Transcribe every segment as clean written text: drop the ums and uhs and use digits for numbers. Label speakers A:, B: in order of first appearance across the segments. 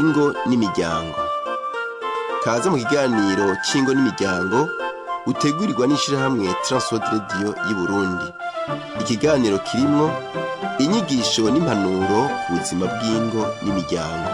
A: Ingo n'imiryango. Kaze mu kiganiro c'ingo n'imiryango utegurirwa n'ishirahamwe Transworld Radio y'Uburundi. Ikiganiro kirimwo inyigisho n'impanuro ku buzima bw'ingo n'imiryango.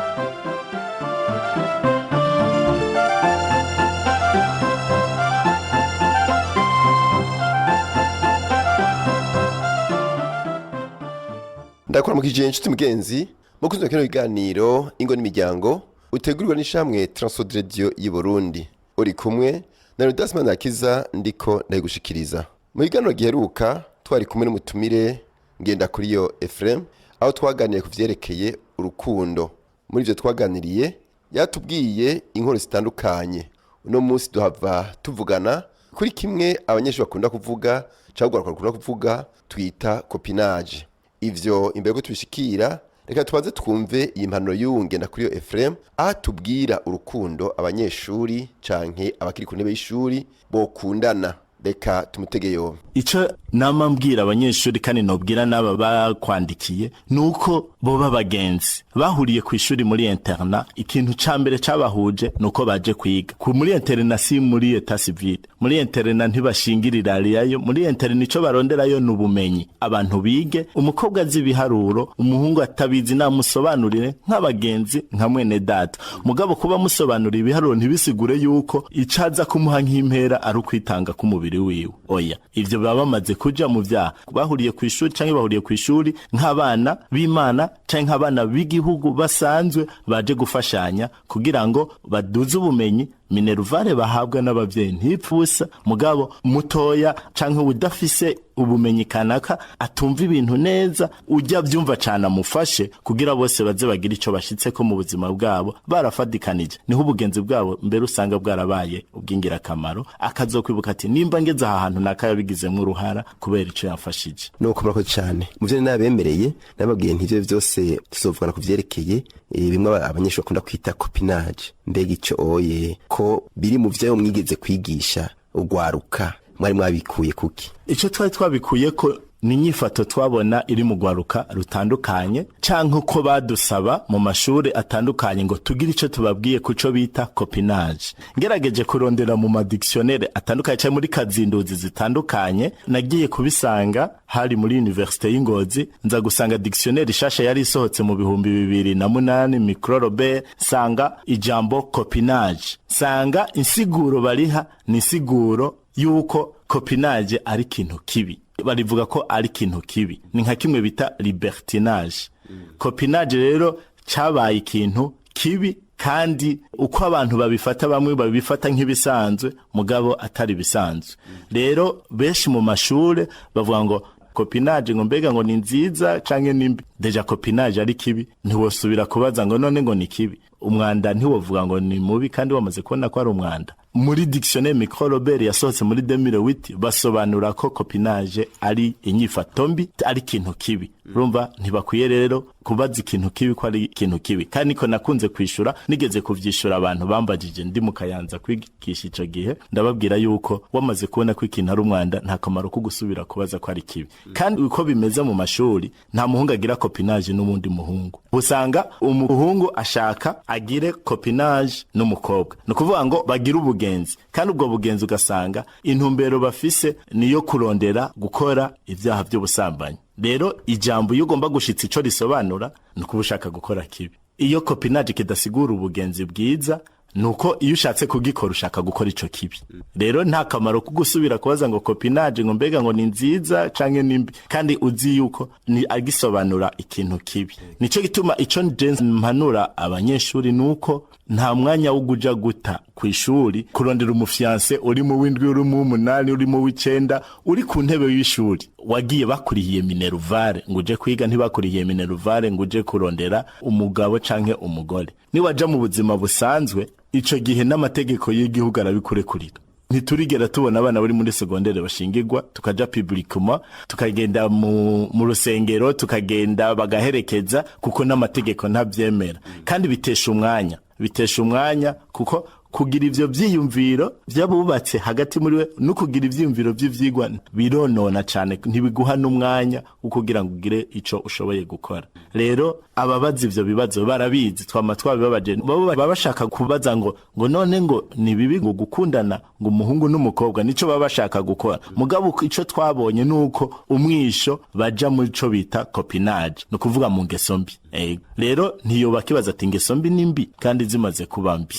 A: Ndakuramukije inshuti mugenzi mukunzi wa kino kiganiro ingo n'imiryango utegurirwa n'ishamwe Transworld Radio y'Uburundi. Uri kumwe na Rudas Manirakiza, ndiko ndayigushikiriza. Mu kiganiro giheruka twari kumwe n'umutumire Ngendakuriyo Ephrem, aho twaganiriye ku vyerekeye urukundo. Muri ivyo twaganiriye yatubwiye inkuru zitandukanye. Uno munsi duhava tuvugana kuri kimwe abanyeshuri bakunda kuvuga cyangwa urwaruka rukunda kuvuga twita copinage. Ivyo imbere ko tubishikira, reka tubanze twumve iyi mpanuro y'uwu Ngendakuriyo Ephrem, aho atubwira urukundo abanyeshuri canke abakiri ku ntebe y'ishuri bokundana. Reka tumutege yombi.
B: Ico nama mbwira abanyeshuri kandi nobwira n'aba bakwandikiye nuko boba abagenzi bahuriye ku ishuri muri internat. Ikintu ca mbere cabahuje nuko baje kwiga ku muri internat, si muri état civil. Muri internat ntibashingirira muri internat, ico baronderayo ni ubumenyi. Abantu bige, umukobwa azi ibiharuro, umuhungu atabizi namusobanurire nk'abagenzi, nka mwene data. Mugabo kuba musobanurira ibiharuro ntibisigure yuko icaza kumuha nk'impera ari ukwitanga k'umubiri wiwe. Oya, ivyo baba bamaze kuja mu vyaha. Bahuriye ku ishuri canke bahuriye ku ishuri nk'abana b'Imana canke nk'abana b'igihugu basanzwe baje gufashanya kugira ngo baduze ubumenyi. Minerval bahabwa n'abavyeyi ntipfusa, mugabo mutoya canke udafise ubumenyi kanaka, atumva ibintu neza, ujya byumva cane amufashe kugira bose baze bagire ico bashitseko mu buzima bwabo barafadikanije. Niho ubugenzi bwabo mbere usanga bwarabaye ubw'ingirakamaro, akazokwibuka ati: "Nimba ngeze aha hantu, naka yabigizemwo uruhara kubera ico yamfashije."
A: Nuko murakoze cyane. Mu vyo nabemereye, nababwiye ntivyo vyose tuzovugana ku vyerekeye bimwe abanyeshuri bakunda kwita copinage. Mbega ico oye ko biri mu vyo mwigeze kwigisha ugwaruka, mwari mwabikuye kuki?
B: Ico twari twabikuye ko ni inyifato twabona iri mu rwaruka rutandukanye, canke uko badusaba mu mashuri atandukanye ngo tugire ico tubabwiye kuco bita copinage. Ngerageje kurondera mu ma dictionnaire atandukanye canke muri kazinduzi zitandukanye, nagiye kubisanga hari muri Université y'Ingozi. Nza gusanga dictionnaire ishasha yari isohotse mu 2008, Micro Robert, sanga ijambo copinage, sanga insiguro bariha ni insiguro yuko copinage ari ikintu kibi. Barivuga ko ari ikintu kibi, ni nka kimwe bita libertinage. Copinage rero cabaye ikintu kibi, kandi uko abantu babifata, bamwe babifata nk'ibisanzwe mugabo atari bisanzwe. Rero benshi mu mashure bavuga ngo copinage, ngo mbega ngo ni nziza canke ni mbi? Déjà copinage ari kibi, ntiwosubira kubaza ngo none ngo ni kibi. Umwanda ntiwovuga ngo ni mubi kandi wamaze kubona ko ari umwanda. Muri dictionnaire Micro Robert yasohotse muri 2008 basobanura ko copinage ari inyifato mbi, ari ikintu kibi. Urumva ntibakwiye rero kubaza ikintu kibi ko ari ikintu kibi. Kandi niko nakunze kwishura, nigeze kuvyishura abantu bambajije ndi mu Kayanza kwigisha ico gihe, ndababwira yuko wamaze kubona ko ikintu ari umwanda, nta kamaro ko gusubira kubaza ko ari kibi. Kandi uko bimeze mu mashuri, nta muhungu agira copinage n'uwundi muhungu. Usanga umuhungu ashaka agire copinage n'umukobwa, ni ukuvuga ngo bagire ubugenzi, kandi ubwo bugenzi ugasanga intumbero bafise niyo kurondera gukora ivyaha vy'ubusambanyi. Rero ijambo iyo ugomba gushitsa ico risobanura, ni ukuba ushaka gukora kibi. Iyo copinage kidasigura ubugenzi bwiza, nuko iyo ushatse kugikora ushaka gukora ico kibi. Rero nta kamaro ko gusubira kubaza ngo copinage, ngo mbega ngo ni nziza canke ni mbi, kandi uzi yuko ni agisobanura ikintu kibi. Nico gituma ico nje mpanura abanyeshuri nuko nta mwanya wo kuja guta ku ishuri kurondera umu fiancé uri mu w'indwi, uri mu w'umunani, uri mu w'icenda, uri ku ntebe y'ishuri. Wagiye bakurihiye minerval ngo uje kwiga, ntibakurihiye minerval ngo uje kurondera umugabo canke umugore. Niwaja mu buzima busanzwe, ico gihe n'amategeko y'igihugu arabikurekurira. Ntiturigera tubona abana bari muri secondaire bashingirwa, tukaja publiquement, tukagenda mu rusengero, tukagenda bagaherekeza, kuko n'amategeko ntavyemera. Kandi bitesha umwanya, bitesha umwanya kuko Kugira ivyo vyiyumviro vy'abubatse hagati muri we no kugira ivyiyumviro vy'ivyigwa bironona cane, ntibiguha n'umwanya wo kugira ngo ugire ico ushoboye gukora. Rero ababaza ivyo bibazo barabizi, twama twabibabaje. Bo baba bashaka kubaza ngo none ngo ni bibi ngo gukundana ngo umuhungu n'umukobwa, nico baba bashaka gukora. Mugabo ico twabonye nuko umwisho baja muri co bita copinage, ni ukuvuga mu ngeso mbi. Rero ntiyoba kibaza ati ingeso mbi ni mbi kandi zimaze kuba mbi.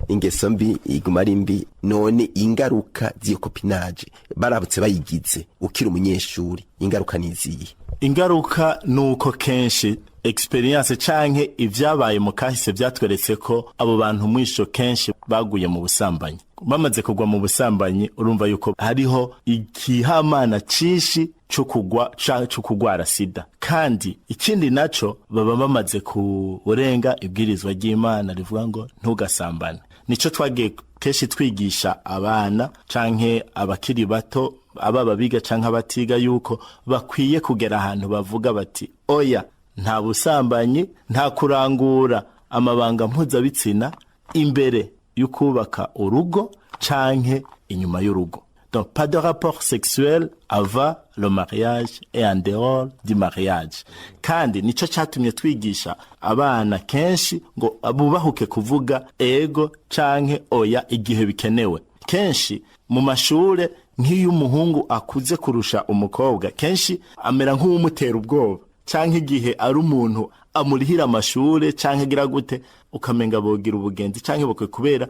A: Ingeso mbi iguma ari mbi. None ingaruka z'iyo copinage barabutse bayigize ukiri umunyeshuri, ingaruka niziye?
B: Ingaruka nuko kenshi experience canke ivyabaye mu kahise vyatweretse ko abo bantu mwisho kenshi baguye mu busambanyi. Bamaze kugwa mu busambanyi, urumva yuko hariho ikihamana cinshi co kugwa co kugwara sida. Kandi ikindi naco, baba bamaze kurenga ibwirizwa ry'Imana rivuga ngo ntugasambane. Nico twagiye kenshi twigisha abana canke abakiri bato, ababa biga canke abatiga, yuko bakwiye kugera ahantu bavuga bati oya, nta busambanyi, nta kurangura amabanga mpuzabitsina imbere y'ukubaka urugo canke inyuma y'urugo. Donc pas de rapport sexuel avant le mariage et en dehors du mariage. Kandi nico catumye twigisha abana kenshi ngo bubahuke kuvuga ego canke oya igihe bikenewe. Kenshi mu mashure, nk'iyo umuhungu akuze kurusha umukobwa, kenshi amera nk'uwumutera ubwoba, canke igihe ari umuntu amurihira amashure canke agira gute, ukamenga bogira ubugenzi canke bokwe kubera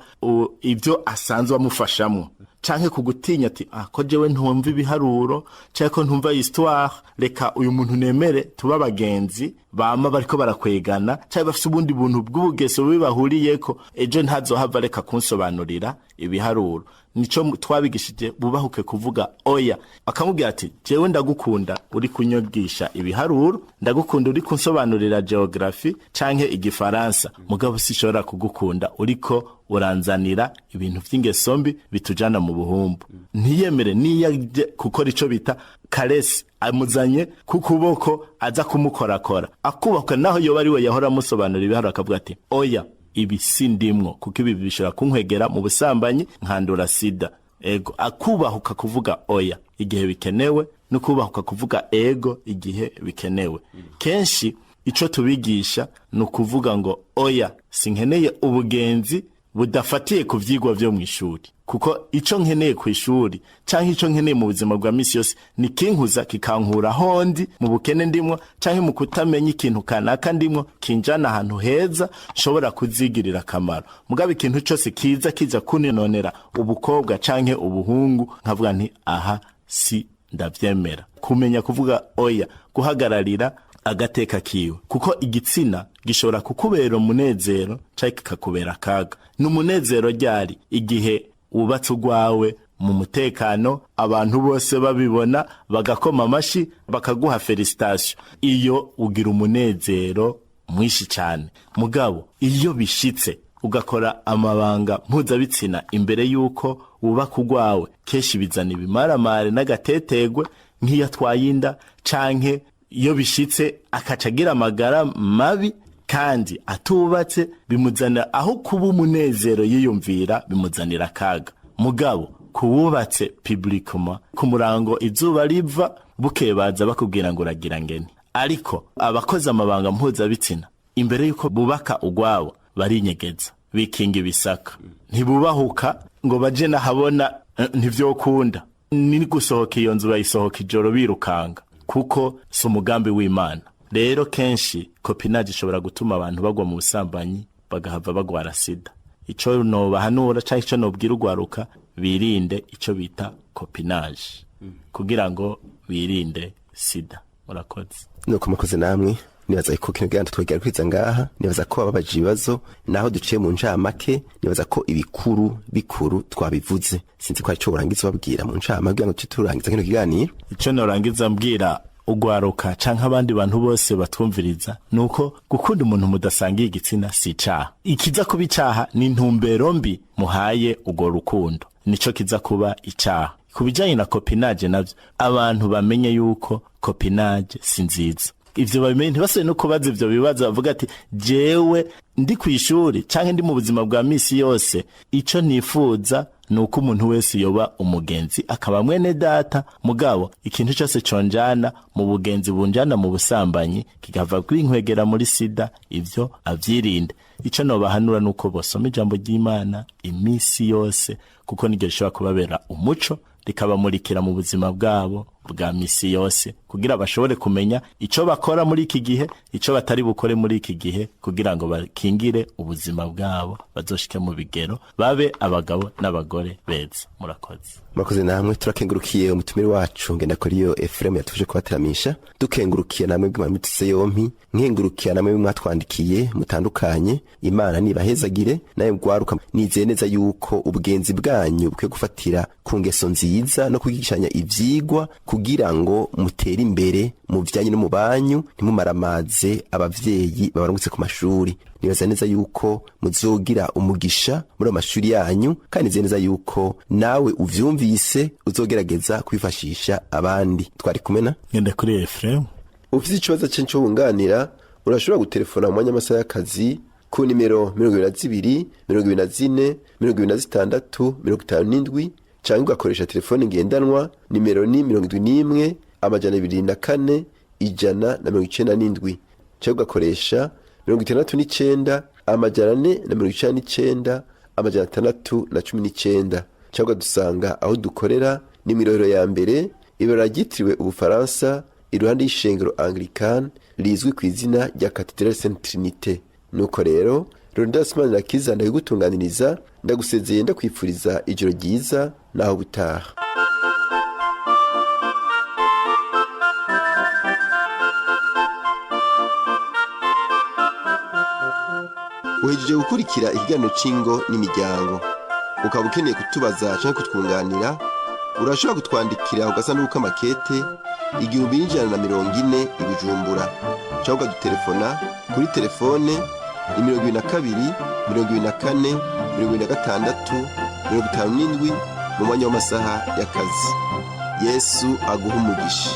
B: ibyo asanzwe amufashamwo, canke kugutinya ati ah, ko jewe ntumva ibiharuro canke ko ntumva histoire, reka uyu muntu nemere tuba abagenzi, bama bariko barakwegana canke bafise ubundi buntu bw'ubugeso bubi bahuriyeko, ejo ntazohava reka kunsobanurira ibiharuro. Nico twabigishije, bubahuke kuvuga oya. Akamubwira ati jewe ndagukunda uri kunyogisha ibiharuro, ndagukunda uri kunsobanurira geography canke igifaransa, mugabo sishobora kugukunda uriko uranzanira ibintu vy'ingeso mbi bitujana mu buhumbu. Ntiyemere niyo aje gukora ico bita caresse, amuzanye ku kuboko aza kumukorakora, akubaka naho yoba ari we yahora amusobanurira ibiharuro, akavuga ati oya, ibi si ndimwo, kuko ibi bishobora kunkwegera mu busambanyi nkandura sida. Ego, akubahuka kuvuga oya igihe bikenewe no kubahuka kuvuga ego igihe bikenewe. Kenshi ico tubigisha ni ukuvuga ngo oya, sinkeneye ubugenzi budafatiye ku vyigwa vyo mw'ishuri, kuko ico nkeneye ku ishuri canke ico nkeneye mu buzima bwa misi yose ni kinkuza kikankura hondi mu bukene ndimwo canke mu kutamenya ikintu kanaka ndimwo, kinjana ahantu heza nshobora kuzigirira akamaro. Mugabo ikintu cose kiza kiza kuninonera ubukobwa canke ubuhungu, nkavuga nti aha si ndavyemera. Kumenya kuvuga oya, guhagararira agateka kiwe, kuko igitsina gishobora kukubera umunezero canke kikakubera akaga. Ni umunezero ryari? Igihe wubatse urwawe mu mutekano, abantu bose babibona, bagakoma amashi, bakaguha félicitations, iyo ugira umunezero mwinshi cyane. Mugabo iyo bishitse ugakora amabanga mpuzabitsina imbere y'uko wubaka urwawe, kenshi bizana ibimaramare n'agatetegwe, nk'iyo atwaye inda canke iyo bishitse akaca agira amagara mabi kandi atubatse, bimuzanira aho kuba umunezero yiyumvira, bimuzanira akaga. Mugabo kuwubatse publiquement, ku murango izuba riva, bukeye baza bakubwira ngo uragira ngeni. Ariko abakoze amabanga mpuzabitsina imbere y'uko bubaka ugwabo barinyegeza, bikinga ibisaka, ntibubahuka ngo baje nahabona, ntivyokunda. Ni gusohoka iyo nzu bayisohoka ijoro birukanga, kuko si umugambi w'Imana. Rero kenshi copinage ishobora gutuma abantu bagwa mu busambanyi, bagahava bagwara sida. Ico nobahanura canke ico nobwira urwaruka, birinde ico bita copinage kugira ngo birinde sida. Murakoze.
A: Nuko murakoze namwe. Nibaza ko kino kiganiro twegera kwiza ngaha. Nibaza ko ababaje ibibazo, naho duciye mu ncamake, nibaza ko ibikuru bikuru twabivuze. Sinzi ko hari ico urangiza ubabwira mu ncamake kugira ngo tuce turangiza kino kiganiro.
B: Ico norangiza mbwira ugwaruka canke abandi bantu bose batwumviriza nuko gukunda umuntu mudasangiye igitsina si icaha. Ikiza kuba icaha ni intumbero mbi muhaye urwo rukundo, nico kiza kuba icaha. Ku bijanye na copinage navyo, abantu bamenye yuko copinage si nziza. Ivyo babimenye, ntibasubire no kubaza ivyo bibazo. Bavuga ati: "Jewe ndi kw'ishuri canke ndi mu buzima bwa misi yose, ico nifuza ni uko umuntu wese yoba umugenzi, akaba mwene data. Mugabo ikintu cyose conjana mu bugenzi bunjana mu busambanyi, kigava kwinkwegera muri sida, ivyo avyirinde." Ico nobahanura nuko bosoma ijambo ry'Imana imisi yose, kuko niryo rishobora kubabera umuco, rikabamurikira mu buzima bwabo bwa misi yose, kugira bashobore kumenya ico bakora muri iki gihe, ico batari bukore muri iki gihe, kugira ngo bakingire ubuzima bwabo, bazoshike mu bigero, babe abagabo n'abagore beza. Murakoze.
A: Murakoze namwe. Turakengurukiye umutumire wacu Ngendakuriyo Efuremu yatuje kubateramisha. Dukengurukiye namwe bw'imana yompi, nkengurukiye namwe mwatwandikiye mutandukanye. Imana nibahezagire. Nawe gwaruka, nizeye neza yuko ubugenzi bwanyu bukwiye gufatira ku ngeso nziza no kwigishanya ivyigwa, kugira ngo mutere imbere mu vyanyu no mu banyu, ntimumaramaze abavyeyi babarungitse ku mashuri. Nibaza neza yuko muzogira umugisha muri ayo mashuri yanyu, kandi nizeye neza yuko nawe uvyumvise uzogerageza kwifashisha abandi. Twari kumwe na
B: Ngendakuriyo Efuremu.
A: Ufite ikibazo cyo wunganira, urashobora gutelefona mu mwanya w'amasaha y'akazi ku nimero 22 24 26 57, cyangwa ugakoresha telefone ngendanwa, nimero ni 71 204 197, cyangwa ugakoresha 69 499 619, cyangwa dusanga aho dukorera ni Mirohero ya mbere, ibara ryitiriwe Ubufaransa, iruhande y'ishengero Anglikane rizwi ku izina rya Cathedrale Sainte Trinité. Nuko rero, Leonidas Manirakiza ndabigutunganiriza, ndagusezeye, ndakwifuriza ijoro ryiza naho gutaha. Uhejeje gukurikira ikiganiro c'ingo n'imiryango. Ukaba ukeneye kutubaza canke kutwunganira, urashobora kutwandikira ku gasanduku k'amakete 1140 i Bujumbura, cyangwa ukadutelefona kuri telefone ni 22 24 26 57 mu mwanya w'amasaha y'akazi. Yesu aguha umugisha.